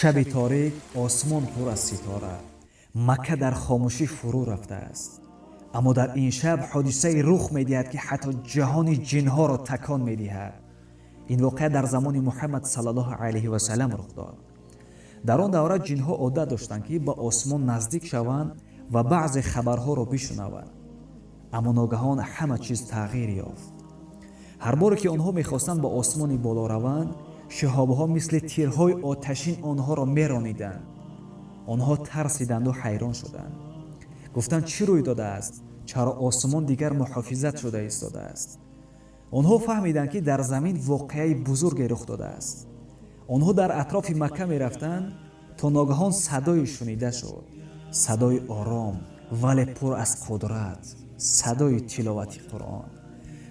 Шаби торик, осмон пур аз ситора, Макка дар хомӯшӣ фурӯ рафтааст. Аммо дар ин шаб ҳодисае рух медиҳад, ки ҳатто ҷаҳони ҷинҳоро такон медиҳад. Ин воқеа дар замони Муҳаммад саллаллоҳу алайҳи васалам рух дод. Дар он давра ҷинҳо одат доштанд, ки ба осмон наздик шаванд ва баъзе хабарҳоро бишунаванд. Аммо ногаҳон ҳама чиз тағйир ёфт. Ҳар боре ки онҳо мехостанд ба осмони боло раванд, шиҳобҳо мисли тирҳои оташин онҳоро мерониданд. Онҳо тарсиданду ҳайрон шуданд, гуфтанд: «Чӣ рӯй додааст? Чаро осмон дигар муҳофизат шуда истодааст?» Онҳо фаҳмиданд, ки дар замин воқеаи бузурге рух додааст. Онҳо дар атрофи Макка мерафтанд, то ногаҳон садое шунида шуд, садои ором, вале пур аз қудрат, садои тиловати Қуръон.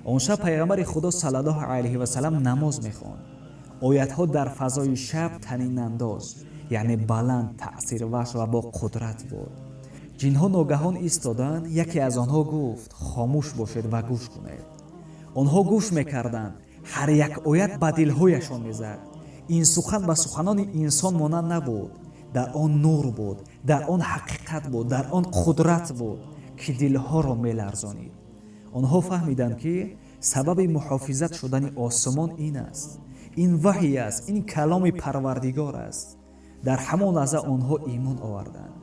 Он шаб Пайғамбари Худо саллаллоҳу алайҳи васалам намоз мехонд. Оятҳо дар фазои шаб танинандоз, яъне баланд, таъсирбахш ва бо қудрат буд. Ҷинҳо ногаҳон истоданд. Яке аз онҳо гуфт: «Хомӯш бошед ва гӯш кунед». Онҳо гӯш мекарданд. Ҳар як оят ба дилҳояшон мезад. Ин сухан ба суханони инсон монанд набуд. Дар он нур буд, дар он ҳақиқат буд, дар он қудрат буд, ки дилҳоро меларзонид. Онҳо фаҳмиданд, ки сабаби муҳофизат шудани осмон ин аст, ин ваҳй аст, ин каломи Парвардигор аст. Дар ҳамон лаҳза онҳо имон оварданд.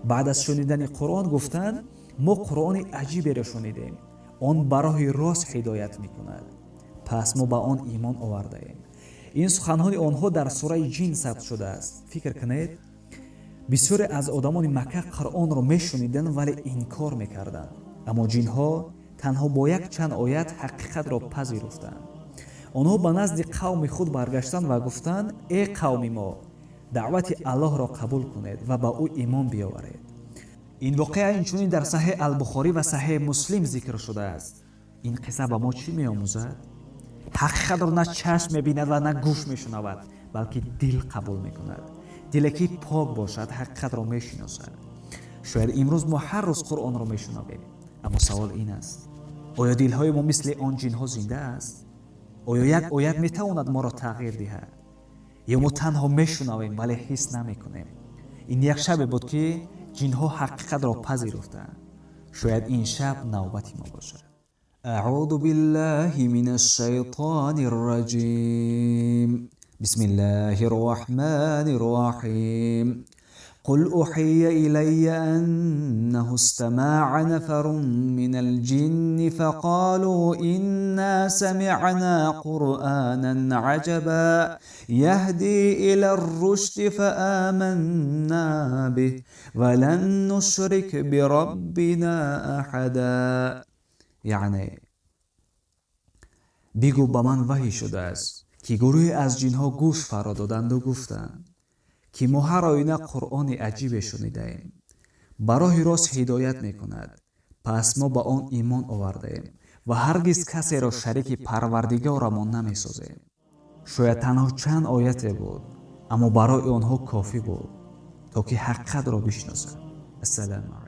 Баъд аз шунидани Қуръон гуфтанд: «Мо Қуръони аҷиберо шунидем. Он ба роҳи рост ҳидоят мекунад, пас мо ба он имон овардаем». Ин суханҳои онҳо дар сураи Ҷин сабт шудааст. Фикр кунед, бисёре аз одамони Макка Қуръонро мешуниданд, вале инкор мекарданд. Аммо ҷинҳо танҳо бо як чанд оят ҳақиқатро пазируфтанд. Онҳо ба назди қавми худ баргаштанд ва гуфтанд: «Э қавми мо, даъвати Аллоҳро қабул кунед ва ба ӯ имон биёваред». Ин воқеа инчунин дар Саҳеҳ Албухорӣ ва Саҳеҳ Муслим зикр шудааст. Ин қисса ба мо чӣ меомӯзад? Ҳақиқатро на чашм мебинад ва на гӯш мешунавад, балки дил қабул мекунад. Диле ки пок бошад, ҳақиқатро мешиносад. Шояд имрӯз мо ҳар рӯз Қуръонро мешунавем, аммо савол ин аст: оё дилҳои мо мисли он ҷинҳо зинда аст? Оё як оят метавонад моро тағйир диҳад ё мо танҳо мешунавем, вале ҳис намекунем? Ин як шабе буд, ки ҷинҳо ҳақиқатро пазируфтанд. Шояд ин шаб навбати мо бошад. أعوذ بالله من الشيطان الرجيم. بسم الله الرحمن الرحيم. قل أوحي إلي أنه استمع نفر من الجن فقالوا إنا سمعنا قرآنا عجبا يهدي إلى الرشد فآمنا به ولن نشرك بربنا أحدا. Яъне бигӯ: ба ман ваҳй шудааст, ки гурӯҳе аз ҷинҳо гӯш фаро доданду гуфтанд, ки мо ҳар оина Қуръони аҷибе шунидаем, ба роҳи рост ҳидоят мекунад, пас мо ба он имон овардаем ва ҳаргиз касеро шарики Парвардигорамон намесозем. Шояд танҳо чанд ояте буд, аммо барои онҳо кофӣ буд, то ки ҳақиқатро бишносанд. Ассалому.